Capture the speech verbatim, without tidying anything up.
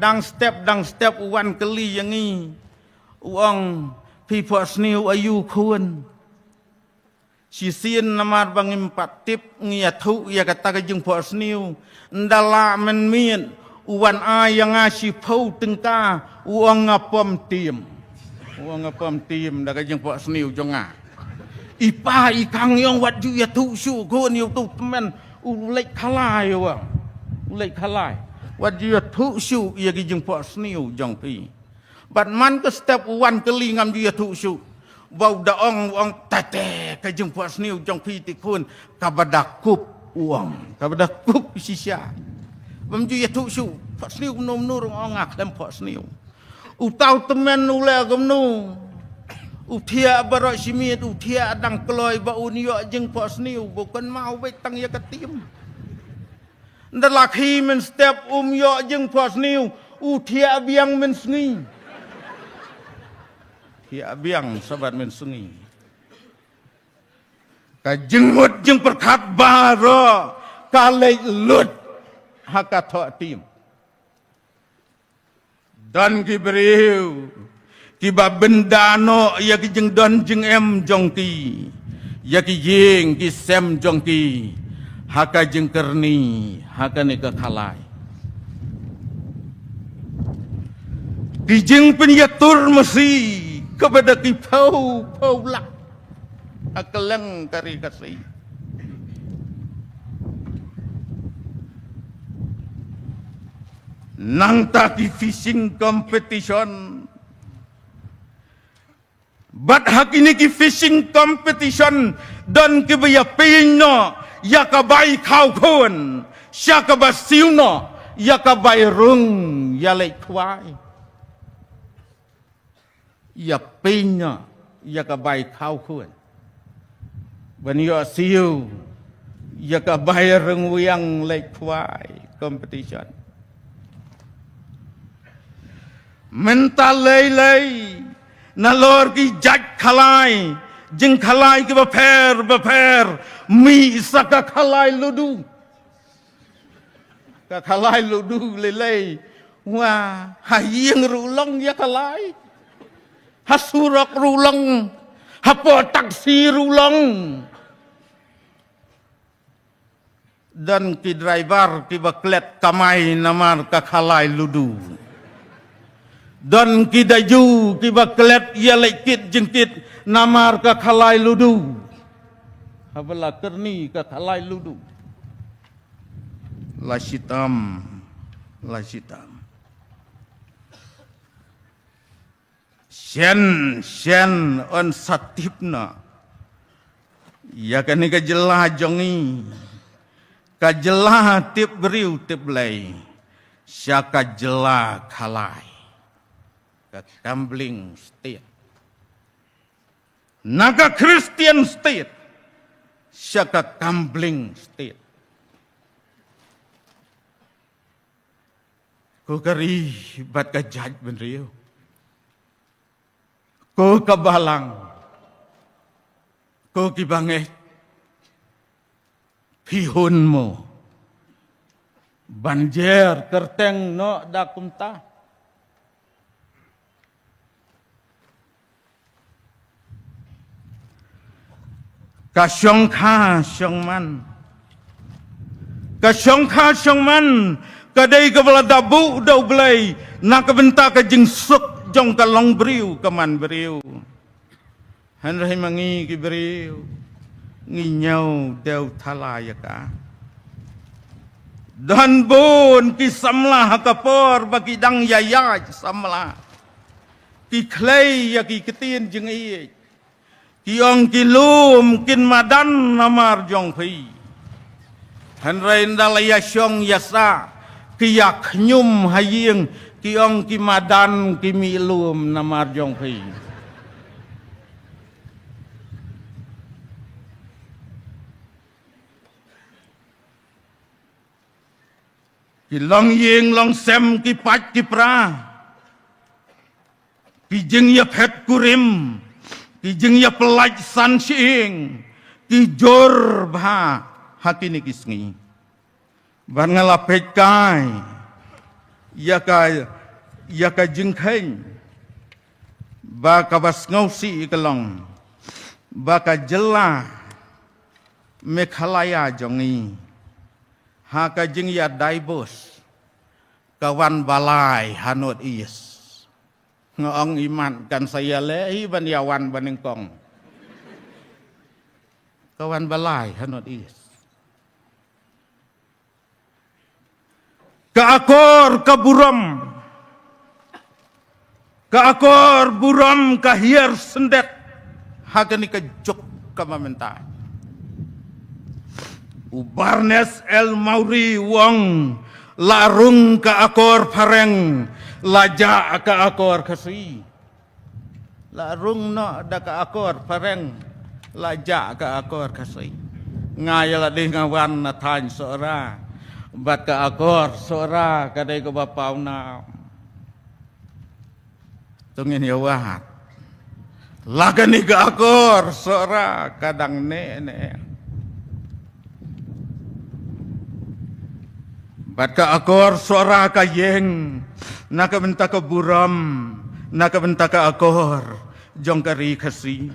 Dang step, dang step u wan kylli ïa ngi. U ong, phi phohsniew aïu khun? Shisien namar ba ngim pat tip ngi ïathuh ïa kata ka jingphohsniew. Ynda la mynmiet u wan ai ïa nga shiphew tyngka, u ong nga pom tim. U ong nga pom tim da ka jingphohsniew jong nga. I pa i khang ïong wat ju ïathuh shuh khun ïa utu u tymmen u leit khalai u ong. U leit khalai. Wat ju ïathuh shuh ïa ka jingphohsniew jong phi. Bad man ka step u wan kylli ngam ju ïathuh shuh. Ba u da ong, u ong, tete ka jingphohsniew jong phi te khun, kaba da kup u ong. Kaba da kup shisha. Bym ju ïathuh shuh. Phohsniew kumno kumno ruh nga ong nga khlem phohsniew. Uta u tymmen u leh kumno? U thiah baroh shi miet, u thiah dang kloi ba un ïoh jingphohsniew, ba u kynmaw beit tang ïa ka tim. Ynda la khie mynstep um ïoh jingphohsniew, u thiah biang mynsngi. Thiah biang shabar mynsngi. Ka jingmut jingpyrkhat baroh ka leit lut ha ka thoh tim. Don ki briew kiba bynda noh ïa ki jingdon jingem jong ki, ïa ki ïing ki sem jong ki, ha ka jingkyrni ha kane ka khalai. Ki jingpynïatur masi kaba da ki phew phew lak ha kylleng ka ri Khasi. Nangta ki fishing competition. Bad ha kine ki fishing competition don kiba ïapeiñ noh ïa ka bai khaw khun, sha kaba siew noh ïa ka bai rung ïaleit khwai. Ïapeiñ noh ïa ka bai khaw khun ban ïoh siew ïa ka bai rung wiang leit khwai competition. Mynta lei lei nalor ki jait khalai, jingkhalai kiba pher bapher, mih sa ka khalai ludu. Ka khalai ludu lei lei. Wa, ha ïing ruh long ïa khalai. Ha surok ruh long. Hapoh taxi ruh long. Don ki driver kiba klet kamai namar ka khalai ludu. Don ki daju kiba klet ïaleit kit jingkit namar ka khalai ludu. Haba la kyrni ka khalai ludu. La shitom, la shitom. Shen, shen, yn sa tip noh ïa kane ka jylla jong ngi. Ka jylla tip briew tip Blei. Sha ka jylla khalai. Ka gambling state. Na ka Christian state. Sha ka gambling state. Ko ka ri bad ka jaitbynriew. Ko ka balang. Ko ki bangeit. Phi hun mo ban jer kyrteng noh da kumta. Ka shongkha shongman. Ka shongkha shongman ka dei kaba la da buh da U Blei na ka bynta ka jingsuk jong ka longbriew ka manbriew. Hynrei ma ngi ki briew ngi ñiew dewthala ïa ka. Don bun ki samla ha ka por ba ki dang ïaid samla. Ki khlei ïa ki ktien jingïeit. Ki ong ki lum kin madan namar jong phi. Hynrei ynda la ïa shong ïa sah ki ïa khñium ha ïing ki ong ki madan ki mih lum namar jong phi. Ki long ïing long sem ki pait ki pra. Ki jingïaphet kurim, ki jingïapyllait san shyieng, ki jur bha ha kine ki sngi. Bad nga la peit kai Ïa ka, ïa ka jingkheiñ ba kaba sngewsih ka long ba ka jylla Meghalaya jong ngi ha ka jingïa divorce ka wan balai ha North East. Nga ong imat kan sa ïaleh hi ban ïa wan ba nyngkong. Ka wan balai ha North East. Ka akor ka burom. Ka akor burom ka hiar syndet ha kane ka juk kaba mynta. U Barnes El Mawrie u ong, la rung ka akor phareng, la jah ka akor Khasi. La rung noh da ka akor phareng, la jah ka akor Khasi. Nga ïa lade nga wan na thaiñ Sohra bad ka akor Sohra ka dei kaba pawnam. To ngin ïa wad, la kane ka akor Sohra ka dang neh neh. Bad ka akor Sohra ka ïeng na ka bynta ka burom, na ka bynta ka akor jong ka ri Khasi.